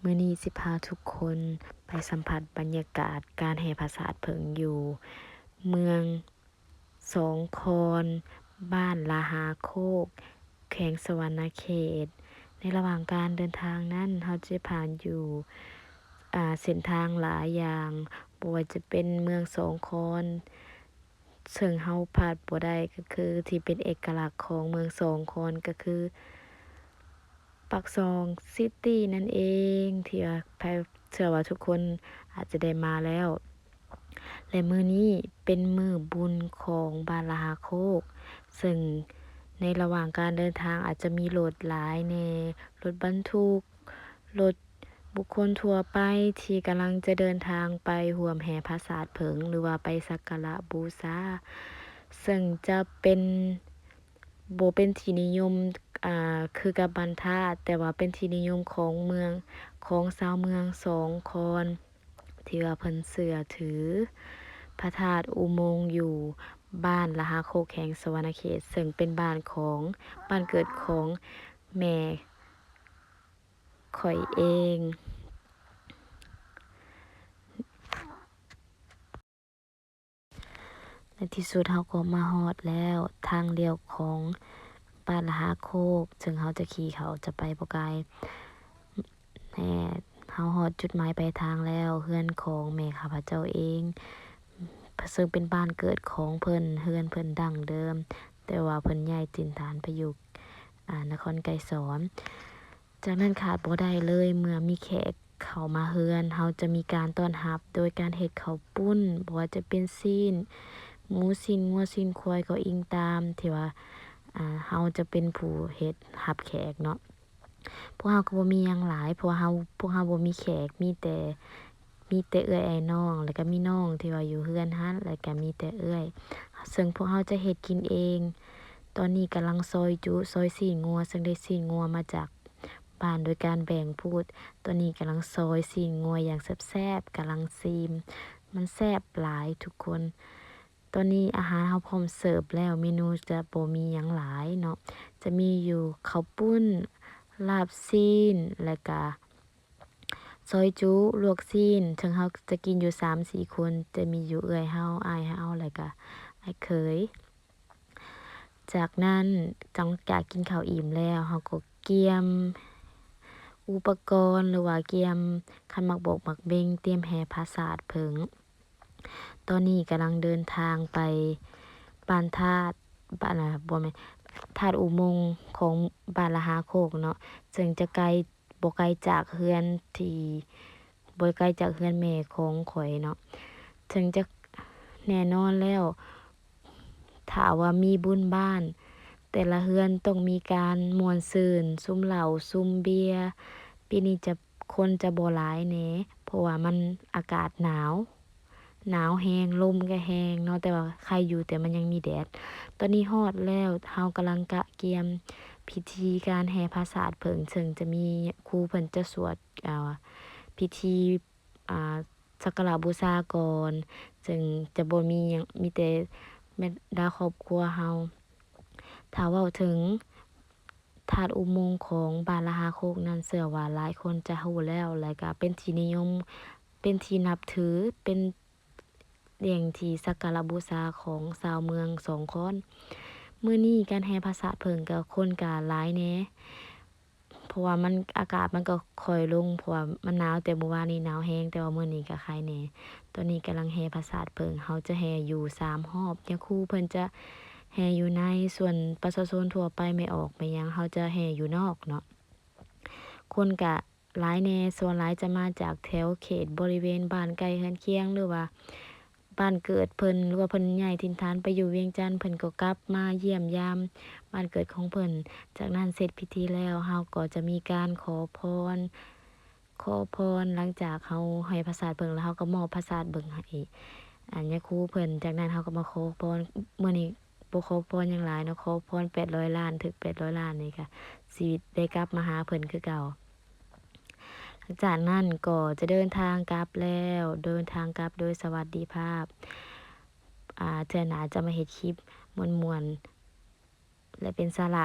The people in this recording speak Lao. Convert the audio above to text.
ມື້ນີ້ຊິພາທຸກຄົນໄປສຳຜັດບັນຍາກາດການແຫ່ພະສາດເຜິ້ງຢູ່ເມືອງສອງຄອນ, ບ້ານລະຫາໂຄກ, ແຂວງສະຫວັນນະເຂດ. ໃນລະຫວ່າງການເດີນທາງນັ້ນ, ເຮົາຈະຜ່ານຢູ່ ອາ ເສັ້ນທາງຫຼາຍຢ່າງ, ບໍ່ວ່າຈະເປັນເມືອງສອງຄອນ, ເຊິ່ງເຮົາພາດບໍ່ໄດ້ກໍຄືທີ່ເປັນເອກະລັກຂອງເມືອງສອງຄອນ ກໍຄືປາກຊ່ອງຊິຕີນັ້ນເອງ ທີ່ວ່າ ເຊື່ອວ່າທຸກຄົນອາດຈະໄດ້ມາແລ້ວ. ແລະ ມື້ນີ້ເປັນມື້ບຸນຂອງບ້ານລະຫາໂຄກ, ເຊິ່ງໃນລະຫວ່າງການເດີນທາງອາດຈະມີລົດຫຼາຍແດ່, ລົດບັນທຸກ, ລົດ ບຸກຄົນທົ່ວໄປທີ່ກຳລັງຈະເດີນທາງໄປຮ່ວມແຫ່ພະສາດເຜິ້ງ ຫຼືວ່າໄປສັກກາລະບູຊາ, ເຊິ່ງຈະເປັນ ບໍ່ເປັນທີ່ນິຍົມ ອາ ຄືກັບບ້ານທາດ, ແຕ່ວ່າເປັນທີ່ນິຍົມຂອງເມືອງ ຂອງຊາວເມືອງສອງຄອນ ທີ່ວ່າເພິ່ນເຊື່ອຖືພະທາດອຸໂມງຢູ່ບ້ານລະຫາໂຄກ ແຂວງສະຫວັນນະເຂດ, ເຊິ່ງເປັນບ້ານຂອງ ບ້ານເກີດຂອງແມ່ ຂ້ອຍເອງ. ໃນທີ່ສຸດເຮົາກໍມາຮອດແລ້ວ ທາງລ້ຽວຂອງບ້ານລະຫາໂຄກ, ເຊິ່ງເຮົາຈະຂີ່ເຂົ້າຈະໄປບໍ່ໄກ. ແນ່ ເຮົາຮອດຈຸດໝາຍປາຍທາງແລ້ວ, ເຮືອນຂອງແມ່ຂ້າພະເຈົ້າເອງ, ເຊິ່ງເປັນບ້ານເກີດຂອງເພິ່ນ, ເຮືອນເພິ່ນດັ້ງເດີມ, ແຕ່ວ່າເພິ່ນຍ້າຍຖິ່ນຖານໄປຢູ່ ອາ ນະຄອນໄກສອນ. ຈາກນັ້ນຂາດບໍ່ໄດ້ເລີຍ ເມື່ອມີແຂກເຂົ້າມາເຮືອນ, ເຮົາຈະມີການຕ້ອນຮັບໂດຍການເຮັດເຂົ້າປຸ້ນ, ບໍ່ວ່າຈະເປັນຊີ້ນໝູ, ຊີ້ນງົວ, ຊີ້ນຄວາຍ ກໍອີງຕາມທີ່ວ່າ ອາ ເຮົາຈະເປັນຜູ້ເຮັດຮັບແຂກເນາະ. ພວກເຮົາກໍບໍ່ມີຫຍັງຫຼາຍ, ເພາະວ່າເຮົາ ພວກເຮົາບໍ່ມີແຂກ, ມີແຕ່ ມີແຕ່ເອື້ອຍອ້າຍນ້ອງ ແລ້ວກໍມີນ້ອງທີ່ວ່າຢູ່ເຮືອນຫັ້ນ, ແລ້ວກໍມີແຕ່ເອື້ອຍ, ເຊິ່ງພວກເຮົາຈະເຮັດກິນເອງ. ຕອນນີ້ກຳລັງຊອຍຈຸ, ຊອຍຊີ້ນງົວ, ເຊິ່ງໄດ້ຊີ້ນງົວມາຈາກບ້ານໂດຍການແບ່ງພູດ. ຕອນນີ້ກຳລັງຊອຍຊີ້ນງົວຢ່າງແຊບໆ, ກຳລັງຊີມ, ມັນແຊບຫຼາຍທຸກຄົນ. ຕອນນີ້ອາຫານເຮົາພ້ອມເສີບແລ້ວ, ເມນູຈະບໍ່ມີຫຍັງຫຼາຍເນາະ, ຈະມີຢູ່ເຂົ້າປຸ້ນ, ລາບຊີ້ນ ແລ້ວກະ ຊອຍຈຸ, ລວກຊີ້ນ, ເຖິງເຮົາຈະກິນຢູ່ສາມສີ່ຄົນ, ຈະມີຢູ່ເອື້ອຍເຮົາ, ອ້າຍເຮົາ ແລ້ວກະອ້າຍເຂີຍ. ຈາກນັ້ນ ຫຼັງຈາກກິນເຂົ້າອີ່ມແລ້ວ, ເຮົາກໍກຽມອຸປະກອນ ຫຼືວ່າກຽມຂັນໝາກບົກໝາກເບັງ, ຕຽມແຫ່ພະສາດເຜິ້ງ. ຕອນນີ້ກຳລັງເດີນທາງໄປບ້ານທາດ, ບ້ານ ອາ ບໍ່ແມ່ນ ທາດອຸໂມງຂອງບ້ານລະຫາໂຄກເນາະ, ເຊິ່ງຈະໄກ ບໍ່ໄກຈາກເຮືອນທີ່ ບໍ່ໄກຈາກເຮືອນແມ່ຂອງຂ້ອຍເນາະ. ເຖິງຈະ ແນ່ນອນແລ້ວ ຖ້າວ່າມີບຸນບ້ານ, ແຕ່ລະເຮືອນຕ້ອງມີການມ່ວນຊື່ນ, ສຸມເຫຼົ້າ, ສຸມເບຍ. ປີນີ້ຈະ ຄົນຈະບໍ່ຫຼາຍແດ່, ເພາະວ່າມັນອາກາດໜາວ. ໜາວແຮງ, ລົມກໍແຮງເນາະ, ແຕ່ວ່າໄຄຢູ່ ແຕ່ມັນຍັງມີແດດ. ຕອນນີ້ຮອດແລ້ວ, ເຮົາກຳລັງກະກຽມພິທີການແຫ່ພະສາດເຜິ້ງ, ເຊິ່ງຈະມີ ຄູເພິ່ນຈະສວດ ອ່າ ພິທີ ອ່າ ສັກກາລະບູຊາກ່ອນ, ເຊິ່ງຈະບໍ່ມີຫຍັງ, ມີແຕ່ບັນດາຄອບຄົວເຮົາ. ຖ້າເວົ້າເຖິງ ທາດອຸໂມງຂອງບ້ານລະຫາໂຄກນັ້ນ ເຊື່ອວ່າຫຼາຍຄົນຈະຮູ້ແລ້ວ ແລະກະເປັນທີ່ນິຍົມ, ເປັນທີ່ນັບຖື, ເປັນແຫຼ່ງທີ່ສັກກາລະບູຊາຂອງຊາວເມືອງສອງຄອນ. ມື້ນີ້ການແຫ່ພະສາດເຜິ້ງກະຄົນກະຫຼາຍແດ່, ເພາະວ່າມັນ ອາກາດມັນກະຄ່ອຍລົງ, ເພາະວ່າມັນໜາວ, ແຕ່ມື້ວານນີ້ໜາວແຮງ, ແຕ່ວ່າມື້ນີ້ກະໄຄແດ່. ຕອນນີ້ກຳລັງແຫ່ພະສາດເຜິ້ງ, ເຮົາຈະແຫ່ຢູ່ສາມຮອບ. ຍາຄູເພິ່ນຈະແຫ່ຢູ່ໃນ, ສ່ວນປະຊາຊົນທົ່ວໄປ, ແມ່ອອກແມ່ຫຍັງ, ເຮົາຈະແຫ່ຢູ່ນອກເນາະ. ຄົນກະຫຼາຍແດ່, ສ່ວນຫຼາຍຈະມາຈາກແຖວເຂດບໍລິເວນບ້ານໃກ້ເຮືອນຄຽງ ຫຼືວ່າບ້ານເກີດເພິ່ນ, ຫຼືວ່າເພິ່ນຍ້າຍຖິ່ນຖານໄປຢູ່ວຽງຈັນ, ເພິ່ນກໍກັບມາຢ້ຽມຢາມບ້ານເກີດຂອງເພິ່ນ. ຈາກນັ້ນເສັດພິທີແລ້ວ, ເຮົາກໍຈະມີການຂໍພອນ, ຂໍພອນ, ຫຼັງຈາກເຮົາໃຫ້ພະສາດເຜິ້ງແລ້ວ, ເຮົາກໍມອບພະສາດເບິ່ງໃຫ້ ອາ ຍາຄູເພິ່ນ. ຈາກນັ້ນເຮົາກໍມາຂໍພອນ, ມື້ນີ້ບໍ່ຂໍພອນຫຍັງຫຼາຍເນາະ, ຂໍພອນແປດຮ້ອຍລ້ານ, ຖືກແປດຮ້ອຍລ້ານນີ້ກະຊິໄດ້ກັບມາຫາເພິ່ນຄືເກົ່າ. ຫຼັງຈາກນັ້ນກໍຈະເດີນທາງກັບແລ້ວ, ເດີນທາງກັບໂດຍສະຫວັດດີພາບ. ອາ ເທື່ອໜ້າຈະມາເຮັດຄລິບມ່ວນໆ ແລະ ເປັນສາລະ